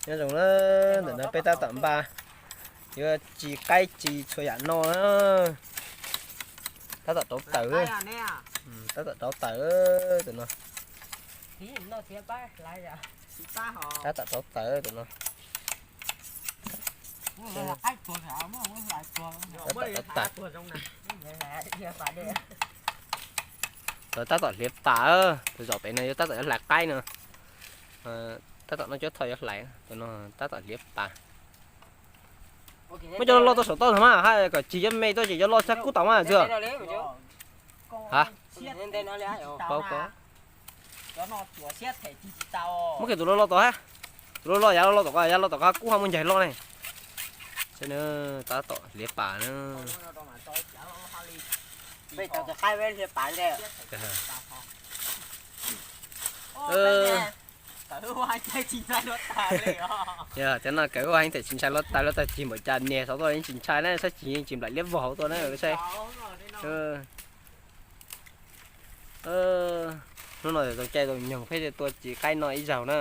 Nyob zoo na, ntawm no peb tab tom npaj, yuav tsis qaib tsis txhua yam no na. Tab tom rauv taws, tab tom rauv taws tus no. Tab tom rauv taws tus no. Tab tom hliav pas, tus zaum pem no yuav tab tom yuav hlais qaib no. Tab tom noj cuab tho yuav hlais, tus no tab tom hliav pas. Muab cov loj loj tau saum toj ntag mas, hais kom tsis cov me tuaj ces cov loj txhab kub tau mas ntxwg. Ha, paub ko. Muab kiag tus loj loj tau ha. Tus loj loj yav loj loj tom ko, yav loj tom ko kub ho muaj ncaig loj ne. Saib na, tab tom hliav pas na. Yog cov no kawg ua heev thiaj tsis ntshai luaj tas, luaj tas cig npaum cas niag xauv tuaj yeej tsis ntshai na, saib cig yeej tsis nplaim liab vog hauv tuaj na saib. Hnub no zoo caij zoo nyoog peb thiaj tuaj tsis qaib noj ib zaug na.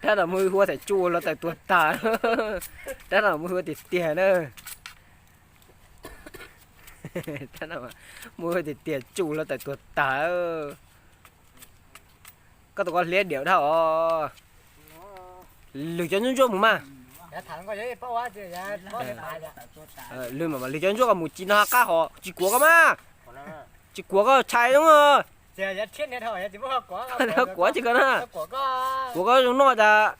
Rab no muaj ib huab thiaj tsuj luaj tas tuag tag. Rab no muaj ib huab tiag tiag na. Muaj ib huab tiag tiag tsuj luaj tas tuag tag. Koj tus ko hliav diam dhau os. Lwg cov ntsuab ntsuab mus mas. Lwg mas, mas lwg cov ntsuab ko mus ci no qab hos tsis kuav koj mas. Tsis kuav koj tshais zoo. Kuav tsis koj na. Kuav koj zoo noj tas.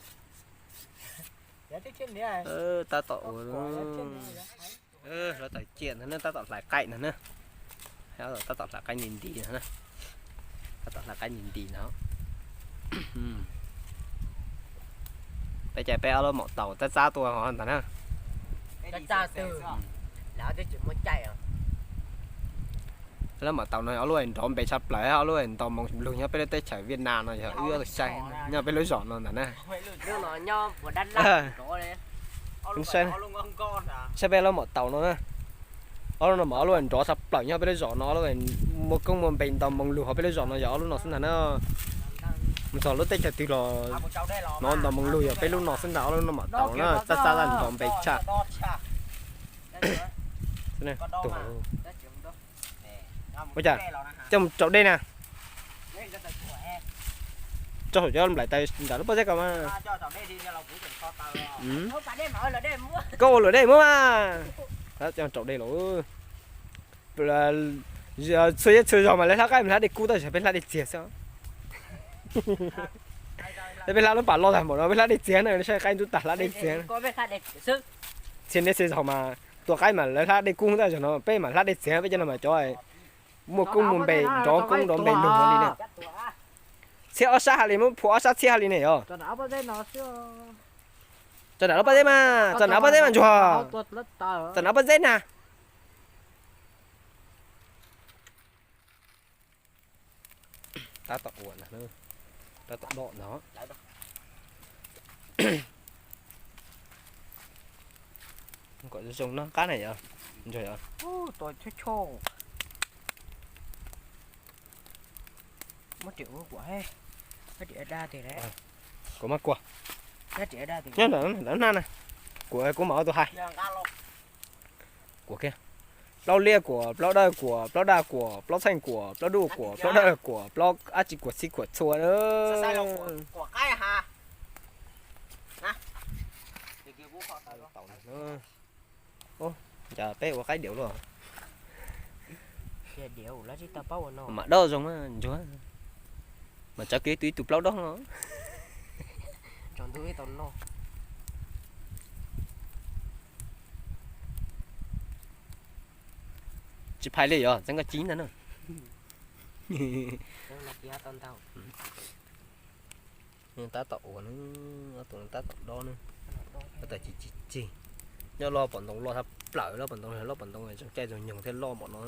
Tab tom ua, lawv tawm ciaj ntag na, tab tom hlais qaib ntag na. Tab tom hlais qaib nti nti no. Tab tom hlais qaib nti nti no. Peb caij peb ob lub maum taus txab txab tuaj ntag na. Lub maum taus no ob lub nrov npe tshaj plaws, ob lub nto moo lug nyob peb lub teb chaws Viaj Nam no yog wb ob tug saib nyob peb lub zos no ntag na. Saib peb lub maum taus no na. Ob lub no mas ob lub nrov tshaj plaws nyob peb lub zos no, ob lub muaj koob muaj npe nto moo lug hauv peb lub zos no yog ob lub no xwb ntag na. Mus txog lub teb chaws twg los hnov nto moo lug yog peb lub no xwb ntag, ob lub no maum taus na, txab txab nrov npe tshaj. Ua cas coj mus rau dej na. Rau saum cov nplaim taws nram lub pob zeb ko mas. Koj ua luam dej muab mas. Coj rau dej los. Txhua zej txhua zos mas lawv hlab qaib mas hlab dej kub, tab sis peb hlab dej txiag xwb. Peb hlab lub pas loj tag npaum no peb hlab dej txiag na, saib qaib ntub tag hlab dej txiag. Txhia niaj txhia zaus mas tua qaib mas lawv hlab dej kub, tab sis zaum no peb mas hlab dej txiag, peb cov no mas cov muaj koob muaj npe, nrov koob nrov npe lug li ne. Txhiab ob sab hais li, muab phua ob sab txhiab hais li ne yog. Txog nram lub pob zeb mas, txog nram lub pob zeb mas ntsuag. Txog nram lub pob zeb na. Tab tom ua ntag, tab tom doj ntag. Kom zoo noj qab na yog. Ntsuag yog. Kuv maj kua. Nyob ntawm na, kuv mas ua tus hais. Kuam kiag. Plaub liab kuam, plaub dawb kuam, plaub daj kuam, plaub txheej kuam, plaub dub kuam, plaub dawb kuam, plaub dab tsi kuam txhij kuam txhua. Cas peb ua qaib diaum luaj. Mam dob zoo ntsuag. Mas tsav kiag ib tug, ib tug plaub dob no. Tsis phais li yog txeeb koj cib ntag na. Tab tom ua na, tab tom dob na. Tab tom cig cig cig. Nyob loj pom ntoo loj tshaj plaws, loj pom ntoo, loj pom ntoo zoo caij zoo nyoog thiaj loj npaum no.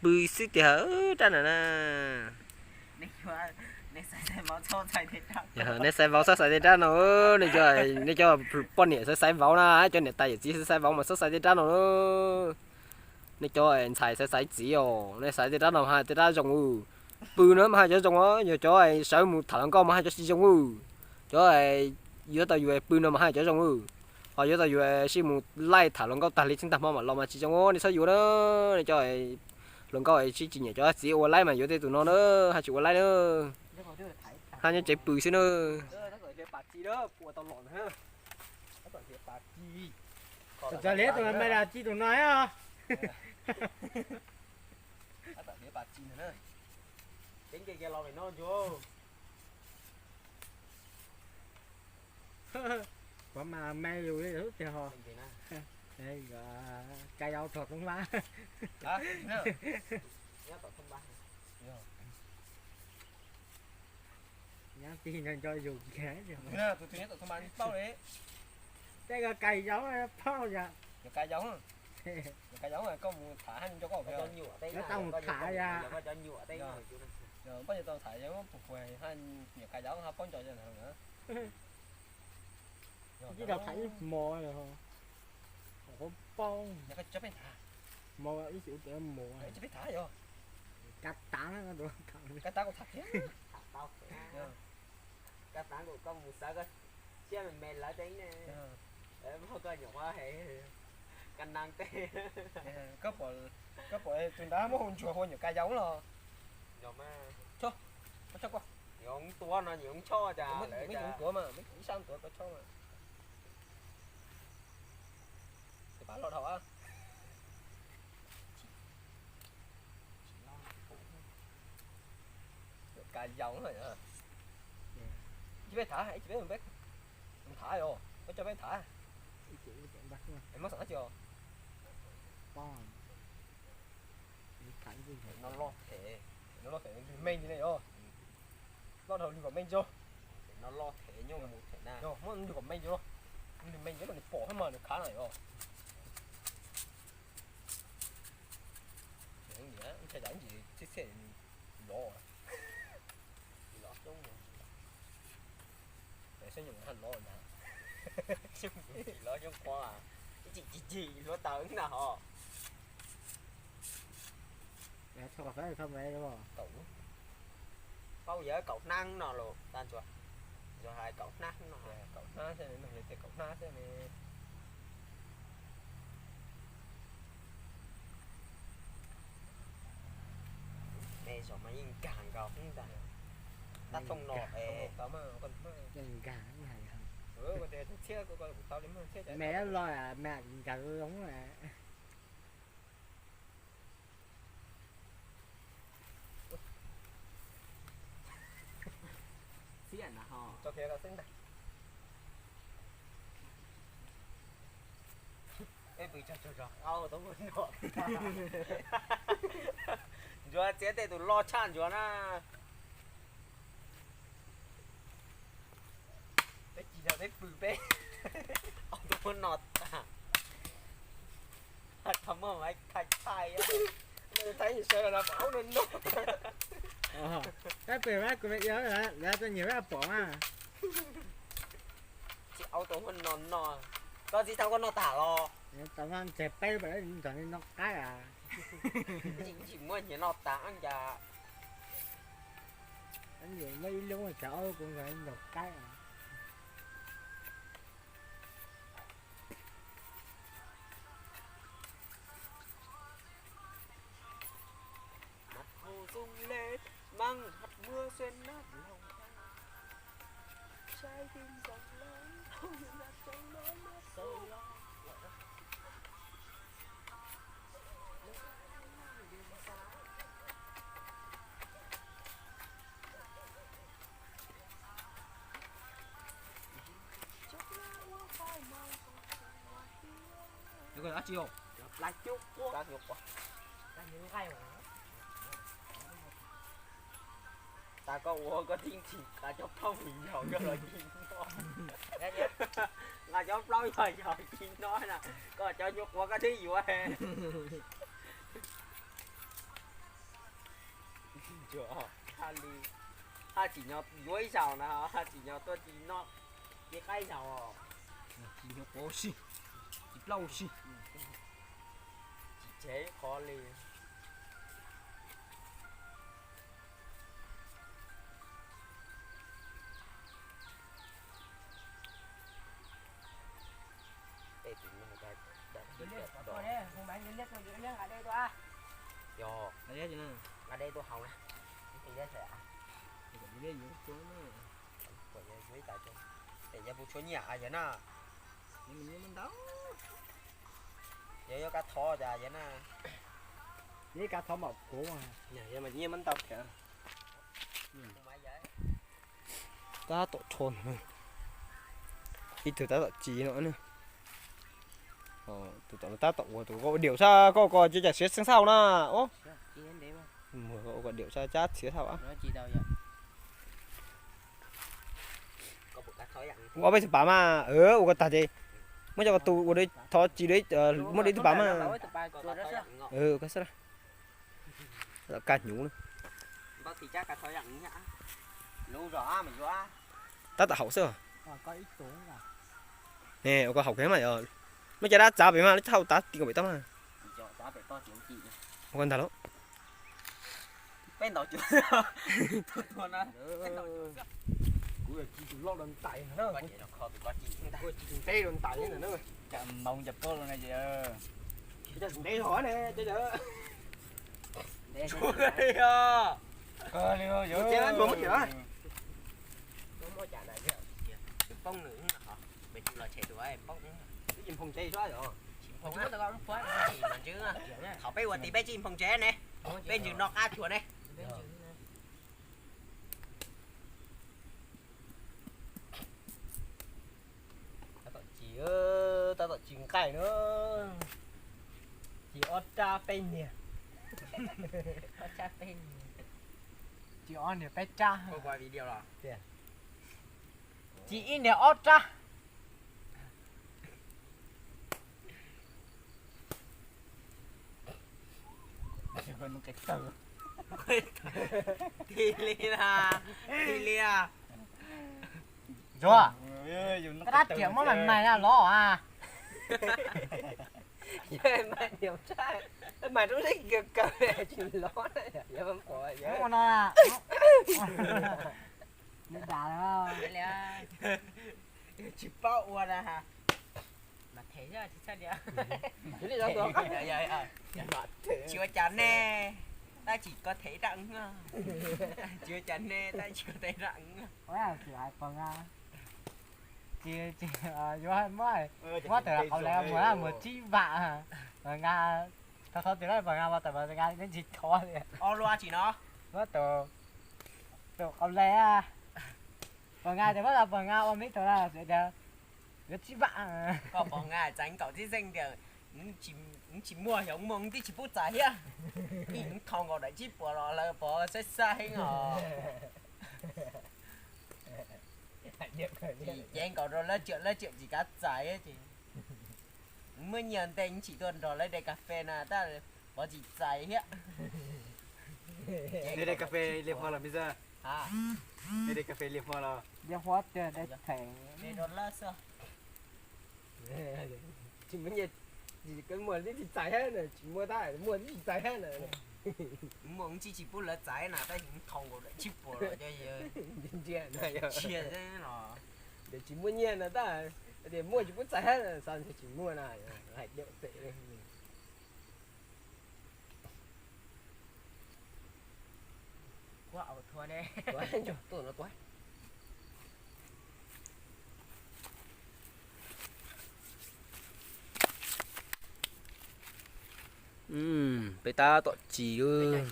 Pw xwb tiag rab no na. Nej xaiv vauv txhob xaiv tej rab no, nej cov, nej cov poj niam xaiv xaiv vauv na, cov niam tais yawm txiv xaiv xaiv vauv mas txhob xaiv tej rab no. Nej cov ntxhais xaiv xaiv txiv os, nej xaiv tej rab no mas haj tej rab zoo. Pw no mas haj cov zoo os, yog cov sawv mus tham hluas nkauj mas haj cov tsis zoo. Cov yuav tau yus pw no mas haj cov zoo. Ho yuav tau yus sib mus laij tham hluas nkauj tag li txheej tag hmo mam los mas tsis zoo, nej txhob yuav na. Nej cov hluas nkauj sib tsis nyiam cov txiv ua laib mas yuav tej tus no na, haj tsis ua laib na. Haj nyob tsev pw xwb na. Txawm liab tus me las tsis tus no os. Pov mas me yus li lub tiag ho. Cai yau tog toob lab. Nyob ti nco nco yus kiag. Tej ko cai yau phauj yom. Cai yau, cai yau koj mus tham haj nco koj. Tau mus tham yom. Poj tau tham yog puas puas haj nyuam cai yau haj paub nco yog na. Ib tau tham ib hmo, hmo paub, hmo ib xyov mus, kav tav, kav tav kuv tham thiab. Kav tav kuv koj mus xav koj siab me me lawv tej ne, muab koj nyuam qhuav he ka nas tej. Koj pom tus nrad muab hu ntsuag hu nyuam ka yau los. Nyuam tuav no nyuam chob cas, ib sab tuav koj chob mas. Tus pab los dhau. Ka yau. Ib peb thav, ib peb mus peb mus thav os, peb coj peb thav. Muab xeem dab tsi os? No loj them, no loj them lwg meej li ne os. Loj dhau lwg kom meej tso. No loj them nyob mus them na. Muab lwg kom meej tso. Lwg meej tso nws pom thiab mas nws khav na os. Ntshai cas ntsis txhiab txhiab lov. Lov xyoob, lov xyoob qhuav, ib chim cig cig hluav taws ntag hos. Paub yog kaum hnab no los tag ntsuag, ntsuag hais kaum hnab no. Kaum hnab xwb ne, yog tias kaum hnab xwb ne. Me zog mas yeej nkag nkaus ntag. Tab thooj no es me los me nkag zoo. Txiab na ho. Tso kiag tau xwb ntag. Peb pw tso tso tso, au tau no. Ntsuag txiav tej tus loj tshaj ntsuag na. Peb cig tau peb pw peb. Au tau no tas. Thaum muaj mas thaij thaij. Thaij sawv los no pom au no no. Tab pem mas kuv me yawg lawv tuaj nyiag peb pom mas. Tsis au tau no no. Koj tsis tau koj noj tas los? Tau no ntshe peb pem nrog nej noj qaib a. Tsis muaj nyiag noj tas cas. Muaj ib lub cov aub kuv nrog nej noj qaib. Mặt hồ rung lên, măng hạt mưa xuyên nát lòng. Trái tim rộng lớn, không những dạt trống nỗi nhớ sâu lo. Dab tsi os? Plab nyuam quav. Tas koj ua koj thiaj nqhis nqa cov plaub mus yaug coj los ci noj. Nqa cov plaub yog yaug ci noj na, koj cov nyuam quav koj twb yuav. Ntsuag, tha li, Tsim nyog yuav ib zaug na, tsim nyog tuaj tsis noj, tsis qaib zaug. Tsis nyog pov si, tsis plaub si. Tsis tsev qhov li. Yog, nqa dej tuaj haus na. Tes yog puas tshuav nyiaj yog na. Yog yuav kab thov cas yog na. Nyiaj kab thov mam kuv, yog mas nyiaj muab ntau thiab. Tab tom rho no, ib tug tab tom ci no. Tus tom no tab tom ua tus koj ua diam sab koj ko cia cas siav xeeb xauj na. Ua koj diam sab cab txiav xauj. Ua peb tug pas mas, ua koj tag ces muab cov ko tu ua thov ci, muab ib tug pas mas. Ua koj xwb, kaj hnyuv na. Tab tom haum xwb. Ne ua koj haum kiag mas yog, muab cov dab txav pem mas, lub hau tav ti kom pem toj mas. Ua koj ntag lauj. Kuv ci tus loj rau ntais, kuv ci tus ntev rau ntais na. Cas npoo cas poj los na ces. Cas ntev hov ne. Poob nws, peb tsis los tshem tus poob. Tsis nphoo tsev, tsis nphoo, thaum peb ua tid peb tsis nphoo tsev ne, peb ntsws noj qab tsuag ne. Tab tom ci, tab tom ci nqaij na. Ci ob rab peb niag. Ci ob niag peb rab. Ci ib niag ob rab. Tig li na, tig li a. Zuag, koj dab riam muab mas mais na los a. Mas rub zeb kiag kawg tsis los. Ua no, nws dam. Tsis paub ua na. Mas them tsis txhaj li. Tsis ua cas ne, tab sis koj them daj. Tsis ua cas ne, tab sis koj them daj. Tsis, tsis, yuav muab, muab tawm qhov lawv mus, mus tsib vam. Nqa, thov thov tias lawv pog nqa mus tawm, nqa yeej tsis thov li. Ob lub tsis no, muab tawm, tawm qhov lawv. Pog nqa tias muab los pog nqa ua me tug lawm tias yuav tsib vam. Koj pog nqa txais nkaum txij xeej tias, tsis muaj, yog muaj twb tsis pub txais thiab. Ib thau nkaus daim tsib puas los lawv pog saib saib heev os. Ces nkaus rau lawv tsiam, lawv tsiam tsis kav txais ces muab nyiaj ntej tsis tuaj nrog lawv de kas fes na tab pov tsis txais thiab. De kas fes li hmo los me xwb. De kas fes li hmo los. Li hmo tiag de them. De rau lawv xwb. Tsis muaj nyiaj, muaj twb tsis txais thiab na, tsis muaj tab muaj twb tsis txais thiab na. Muaj tsis tsis pub lawv txais na tab sis thau nkaus daim tsib puas los cov ntsia no. Tsis muaj nyiaj no tab, tias muaj tsis pub txais thiab, xav ntshe tsis muaj na, hais diam pem. Kuab au thua ne. Tuaj no kuab. Peb tab tom tsis, yog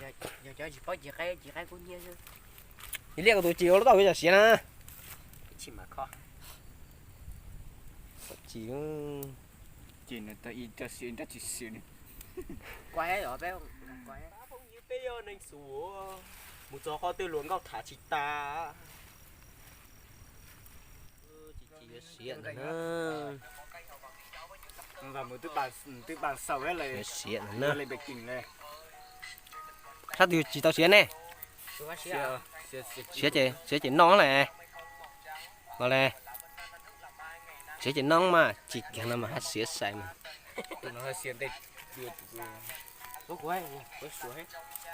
cov tsis paub cis qaib, cis qaib kub hnyiab xwb. Ib liaj ko tus cis ua lub tau peb cov siav na. Tom cis, ces nws tau ib rab siav, ib rab tsis siav. Phooj ywg, peb yog neeg xus, mus txog qhov twg luag nkauj tham tsis tas. Tsis yuav siav ntag na. Twb pab xaus le, siav ntag na. Sab twg tsis tau siav ne? Siav. Siav ces, siav ces noj lawm. Los le. Siav ces noj mas tsis kiag no mas haj siav sai mas.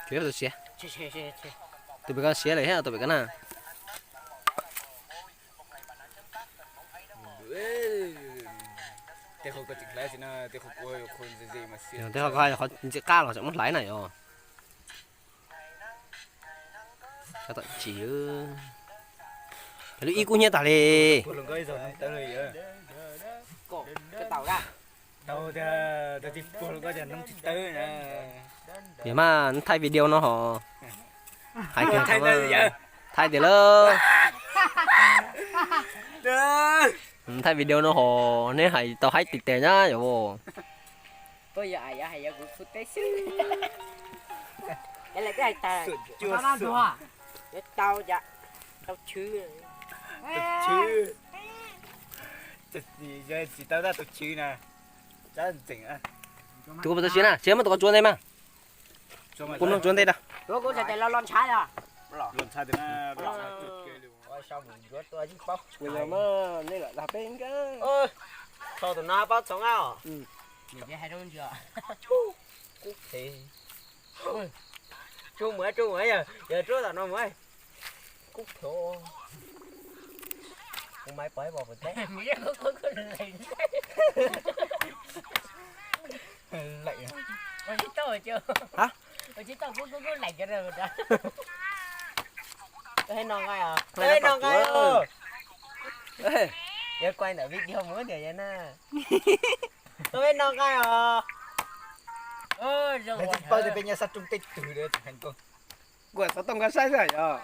Siav tus siav. Tus pem ko siav lawm thiab tus pem ko na. Tej qhov ko qhov ntxim qab los tseem muab hlais na yom. Cov tom tsis, cov lub ib kub hnyiab tag li. Yog mas thaij video no ho hais tias, thaij tias lawm. Thaij video no ho neb hais tau haib tiag tiag na yom. Tau, tau chwv. Tsis tau tau chwv na. Tus kuv tau siav na, siav muab tus ko tsuav ntej mas. Kuv nug tsuav ntej da. Kuv los ntshav. Nej lam dag peb nkawd. Thaum tus no paub txoov a. Kub phem. Tsuj mus, tsuj mus, yog tsuj tom no mus. Kub phem. Kuv maiv pov ib pom puas teb. Ua tsis tau, ua tsis tau, kub kub kub laim cov no. Ua no nqaij os, ua no nqaij os. Yuav kuaj ntawm video mus tias yog na. Ua no nqaij os. Lawv tsis paub tias peb nyob sab roob teb twg. Kuaj xov tooj koj saib xwb yog.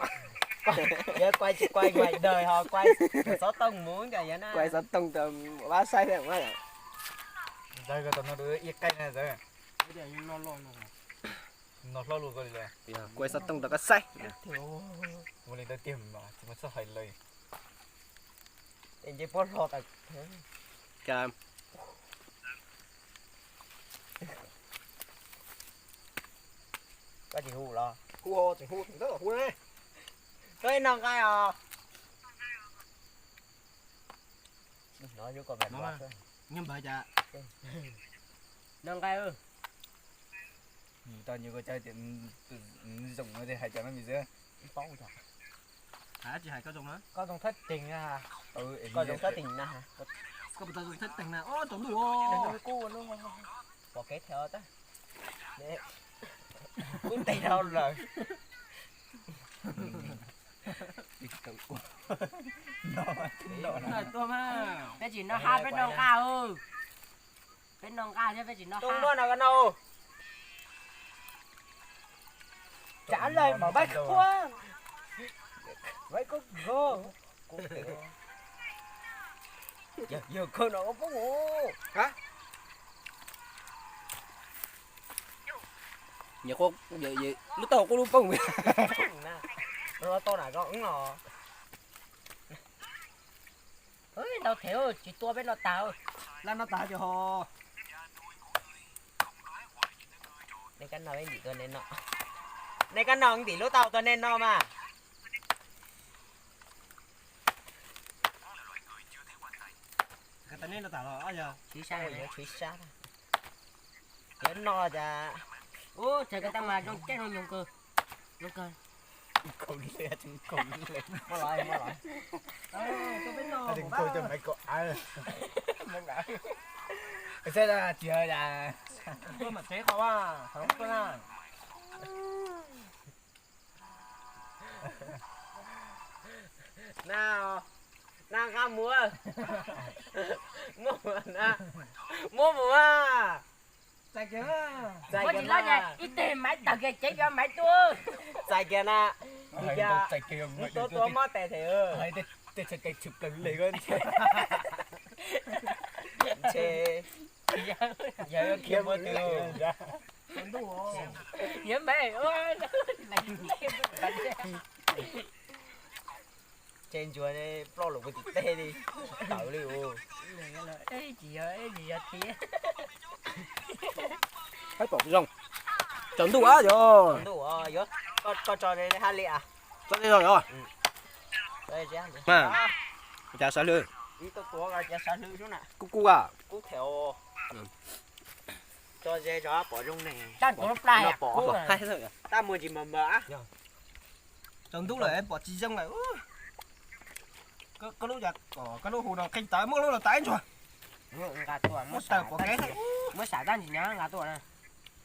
Yuav kuaj tsis kuaj ngoài đời ho kuaj xov tooj mus tias yog na. Kuaj xov tooj rau vab saib xwb. Ntawd ko tau no ib qaij na ntawd. No hlob lug ko li. Kuaj xov tooj rau koj saib. Ua li ntawd tiag mas tsis muaj txhob hais lawm. Nce pob hlo tas. Koj tsis hu los? Hu, tseem hu, tseem tab tom hu ne. Koj ib no nqaij os. Nyob npawg cas? No nqaij. Tau nyias ko cai tias zoo no hais cov no mis xwb. Paub cas? Hais tsis hais koj zoo na? Koj zoo thab teeg na. Koj zoo thab teeg na. Koj puas tau zoo thab teeg na? Tsaus ntuj os. Pom kev thev os. Kub ntes dhau lawm. Peb tsis noj hab, peb noj nqaj. Peb noj nqaj thiab peb tsis noj hab. Muaj no ko no. Tsav lawm mas vaib khuab. Vaib khuab. Yawg khaws no poob. Lub taub hau quaj lub poob. Tau na ko los. Ntau thev tsis tua peb no tag. Laj no tag ces ho. Nej kab no ntim tua nej no. Nej kab no ntim lub taub hau tua nej no mas. Tsis sab, tsis sab. Cov no cas. Ub, txawm ko tau mas zoo caij zoo nyoog kawg. Zoo kawg. Muab los, muab los. Saib tias na, na nqa mus. Muab mus na. Muab mus a. Txais kiag na. Ib teg maiv tawg kiag cev cov maiv tuaj. Txais kiag na. Tuav tuav mob tes them. Ntshe yog khiav muab twg. Ntshe ntsuag ploj lawm puag tim teg li. Tawv li us. Haib pom zoo. Tsaus ntuj a yog. Koj tso hab li as. Koj tej zog yog? Cas sav lwj? Kuj kuj a. Tsaus ntuj lawm pom tsis zoo lawm. Koj lub, koj lub hu no qhib tawv muaj lub los tawv ntsuag. Muab tawv pom kev. Muab sam tab ntsis nyob nqa tuaj.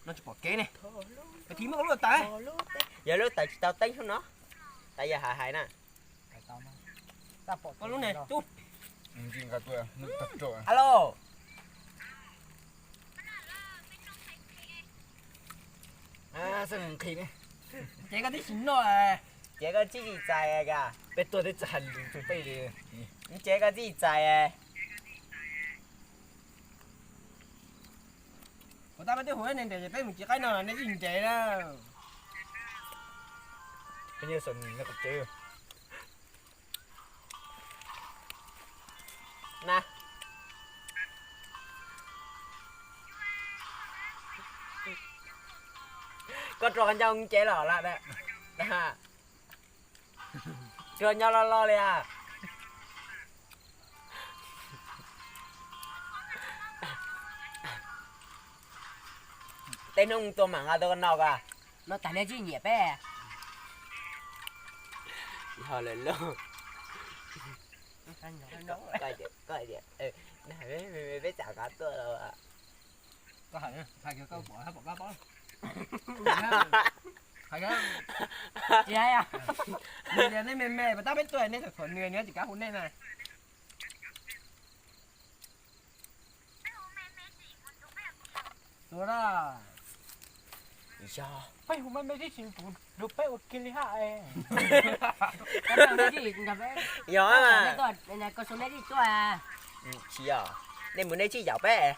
No tsis pom kev ne. Peb thim muab koj lub los tawv. Yog lub tawv tsis tau teeb xwb no. Tas yog hais hais na. Koj lub ne tub. Alo. Ces koj tib tsis noj. Ces koj tsis txais ka. Peb tuaj teb txaj lus tus peb. Ces koj tsis txais. Kuv tab peb twb hu ne ntes ces peb mus cia qaib no nej tsis ntes na. Peb nyob saum nws nyob qhov tsev. Na. Koj rua qhov ncauj nce los lawm. Rua nyob loj loj li a. Tej hnub tuaj mam nqa tuaj koj noj ko. No tas nej tsis nyiam peb. Yog lawm lauj. Koj tias, koj tias, peb tsam nqa tuaj los. Koj hais, hais kiag koj pom, koj pom koj paub. Hais kiag. Tsis hais. Nws tias nej me me, pas tab peb tuaj nej txawm thuam nws, nws tsis kav hu nej na. Tus na. Yog. Peb hu me me tib si, tus peb ua kiag li haj. Yog. Koj su nej tsis tuaj. Tsis yog, nej mus nej tsis yaum peb.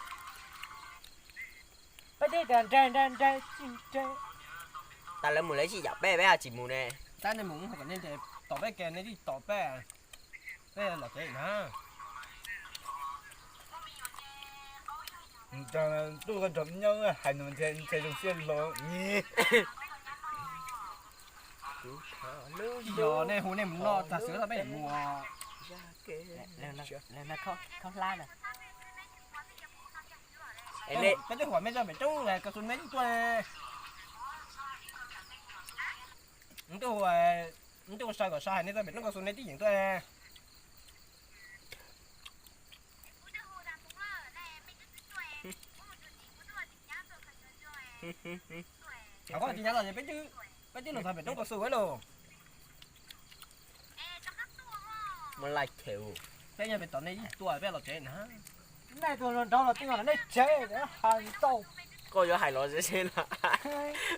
Peb tib nrag nrag nrag tsis nrag. Tas lawv mus lawv tsis yaum peb, peb ho tsis mus ne. Tab nej mus kom nej tom peb ke, nej tsis tom peb. Peb los tsev na. Tuaj koj nrog nyob hais nws ntshe zoo siab los. Yog nej hu nej mus noj tag xwb tau peb mus. Khaub hlab na. Peb twb hu me tso pem roob koj su nej tib tuaj. Twb hu, twb hu sai kom sai hais nej tso pem roob koj su nej tib yeem tuaj. Thaum koj tsis nyav los peb twb, peb twb los txog pem roob koj su lauj. Muaj laj chev. Peb nyob pem tod nej ib tuaj peb los tsev na. Nej tuaj nrog los twb yog nej tsev hais ntau. Koj yuav hais los tsev na.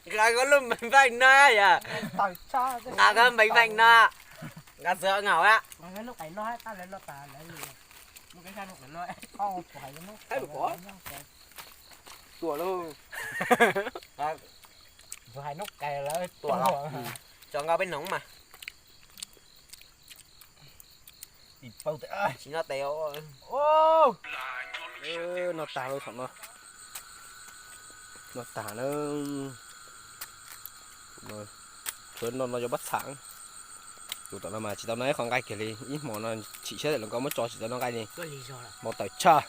Nqa koj lub npeev feej no yom. Nqa koj npeev feej no. Nqa txawv ngaum a. Tuaj lauj. Tuaj los. Tso nqa peb noog mas. Tsis noj tes. Noj tag lawm thaum no. Noj tag na. Tshuav no no yuav pob txha. Tus tom no mas tsis tau noj ib qho nqaij kiag li, ib hmo no chim siab tias los nkauj muab tso tsis tau noj nqaij li. Hmo tawm tshaj.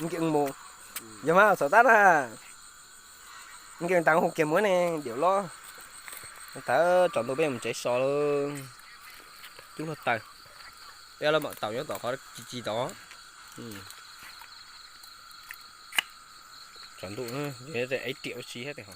Nkees mus, yog mas xav tab na. Nkees tas hu kiag mus ne, diam loj. Thaum tsaus ntuj peb mus tsev so lawm. Cub hluav taws, peb laj mam taus nyob tom qhov ci ci tod. Tsaus ntuj, ib riam ua si thiab tiag.